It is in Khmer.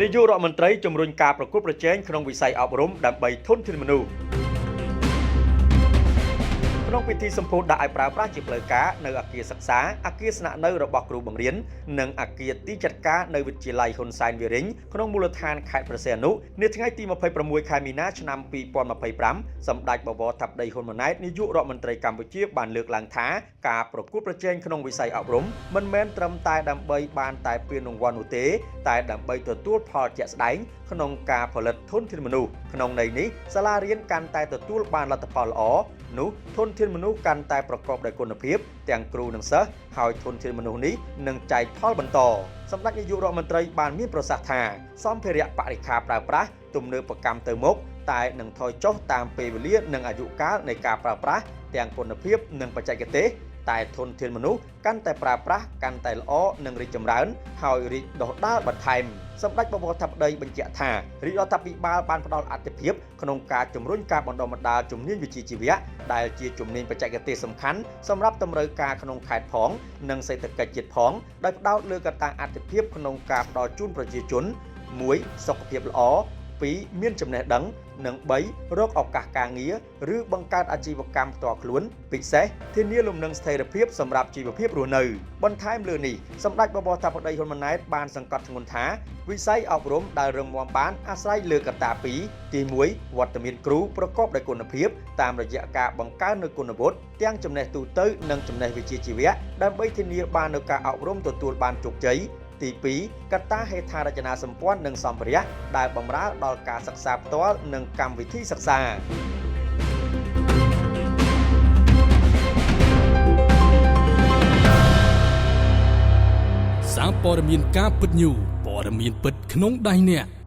នាយករដ្ឋមន្ត្រីជំរុញការប្រកួតប្រជែងក្នុងវិស័យអប់រំដើម្បីធនធានមនុស្សក្នុងពិធីសម្ពោធដាក់ឲ្យប្រើប្រាស់ជាផ្លូវការនៅអគារសិក្សាអគារស្នាក់នៅរបស់គ្រូបង្រៀននិងអគារទីចាត់ការនៅវិទ្យាល័យហ៊ុនសែនវារិញក្នុងមូលដ្ឋានខេត្តព្រះសីហនុនាថ្ងៃទី26ខែមីនាឆ្នាំ2025សម្ដេចបវរធិបតីហ៊ុនម៉ាណែតនាយករដ្ឋមន្ត្រីកម្ពុជាបានលើកឡើងថាការប្រកួតប្រជែងក្នុងវិស័យអប់រំមិនមែនត្រឹមតែដើម្បីបានតែពានរង្វាន់នោះទេតែដើម្បីទទួលផលជាក់ស្ដែងក្នុងការផលិតធនធានមនុស្សក្នុងន័យនេះសាលារៀនកាន់តែទទួលបានលទ្ធផលល្អនោះធនធានមនុស្សកាន់តែប្រកបដោយគុណភាពទាំងគ្រូនិងសិស្សហើយធនធានមនុស្សនេះនឹងចែកផលបន្តសម្ដេចនាយករដ្ឋមន្ត្រីបានមានប្រសាសន៍ថាសម្ភារៈបរិក្ខារប្រើប្រាស់ទំនើបកម្មទៅមុខតែនឹងថយចុះតាមពេលវេលានិងអាយុកាលនៃការប្រើប្រាស់ទាំងគុណភាពនិងបច្ចេកទេសតែធនធានមនុស្សកាន់តែប្រើប្រាស់កាន់តែល្អនិងរីកចម្រើនហើយរីកដុះដាលបន្ថែមសម្ដេចបវរធិបតីបញ្ជាក់ថារាជរដ្ឋាភិបាលបានផ្ដល់អាទិភាពក្នុងការជំរុញការបណ្ដុះបណ្ដាលជំនាញវិជ្ជាជីវៈដែលជាជំនាញបច្ចេកទេសសំខាន់សម្រាប់តម្រូវការក្នុងខេត្តផងនិងសេដ្ឋកិច្ចជាតិផងដោយផ្ដោតលើកត្តាអាទិភាពក្នុងការផ្ដល់ជូនប្រជាជន1សុខភាពល្អ2មានចំណេះដឹងនិង3រកឱកាសការងារឬបង្កើតអាជីវកម្មផ្ទាល់ខ្លួនពិសេសធានាលំនឹងស្ថិរភាពសម្រាប់ជីវភាពរស់នៅបន្ថែមលើនេះសម្ដេចបវរធិបតីហ៊ុនម៉ាណែតបានសង្កត់ធ្ងន់ថាវិស័យអប់រំដែលរឹងមាំបានអាស្រ័យលើកត្តាពីរទី1វត្តមានគ្រូប្រកបដោយគុណភាពតាមរយៈការបង្កើននូវគុណវុឌ្ឍទាំងចំណេះទូទៅនិងចំណេះវិជ្ជាជីវៈដើម្បីធានាបាននូវការអប់រំទទួលបានជោគជ័យទី2កត្តាហេដ្ឋារចនាសម្ព័ន្ធនិងសម្ភារៈដែលបម្រើដល់ការសិក្សាផ្ទាល់និងកម្មវិធីសិក្សា សារព័ត៌មានការពិតញូព័ត៌មានពិតក្នុងដៃអ្នក។